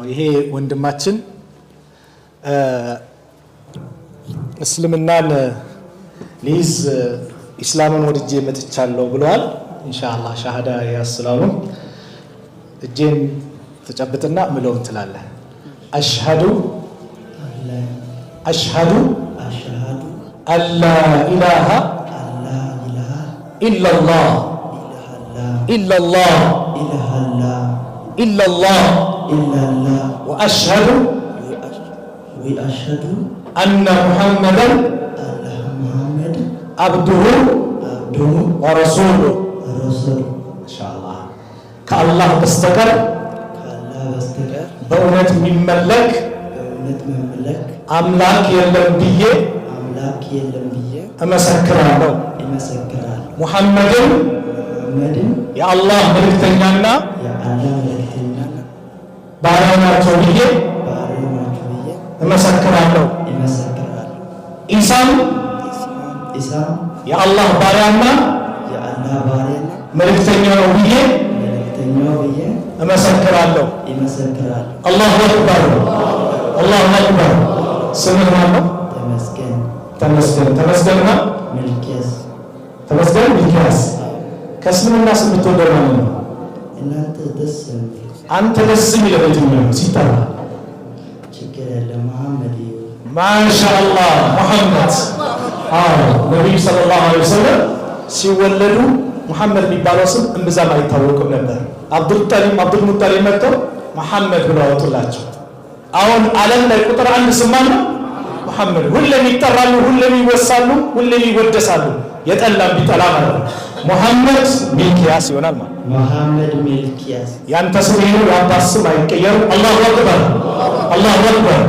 ይሄ ወንድማችን እስልምናን ሊይዝ ኢስላምን ወድጄ መጥቻለሁ ብለዋል። ኢንሻአላህ ሻሃዳ ያስላሉ። እጄን ተጨብጥና ምለውን ትላለህ። أشهد أشهد أن لا إله إلا الله إلا الله إلا الله وأشهد أن محمدا عبده ورسوله። ኢንሻአላህ ከአላህ በስተቀር በእውነት የሚመለክ አምላክ የለም ብዬ እመሰክራለሁ። ሙሐመድን የአላህ መልእክተኛና ባሪያ ናቸው ብዬ እመሰክራለሁ። ኢሳም የአላህ ባሪያና መልእክተኛ ነው ብዬ እመሰክራለሁ። الله أكبر፣ الله أكبر። ስምህ ማን ነው? ተመስገን። ተመስገንና ተመስገን ሚልኪያስ። ከእስልምና ስም የምትወደው ማን ነው? አንተ ደስ የሚለው የትኛው ነው ሲጠራ? ማሻአላህ ሙሐመድ። አዎ፣ ነቢዩ صلى الله عليه وسلم ሲወለዱ ሙሐመድ የሚባለው ስም እምብዛም አይታወቅም ነበር። አብዱልሙጠሊብ መጥተው መሐመድ ብለው አወጡላቸው። አሁን ዓለም ላይ ቁጥር አንድ ስም ማን ነው? ሙሐመድ። ሁሌም ይጠራሉ፣ ሁሌም ይወሳሉ፣ ሁሌም ይወደሳሉ። የጠላም ቢጠላ ማለት ነው። ሙሐመድ ሚልኪያስ ይሆናል ማለት። መሐመድ ሚልኪያስ። ያንተ ስም ይሄ ነው፣ የአባት ስም አይቀየርም። الله أكبر፣ الله أكبر።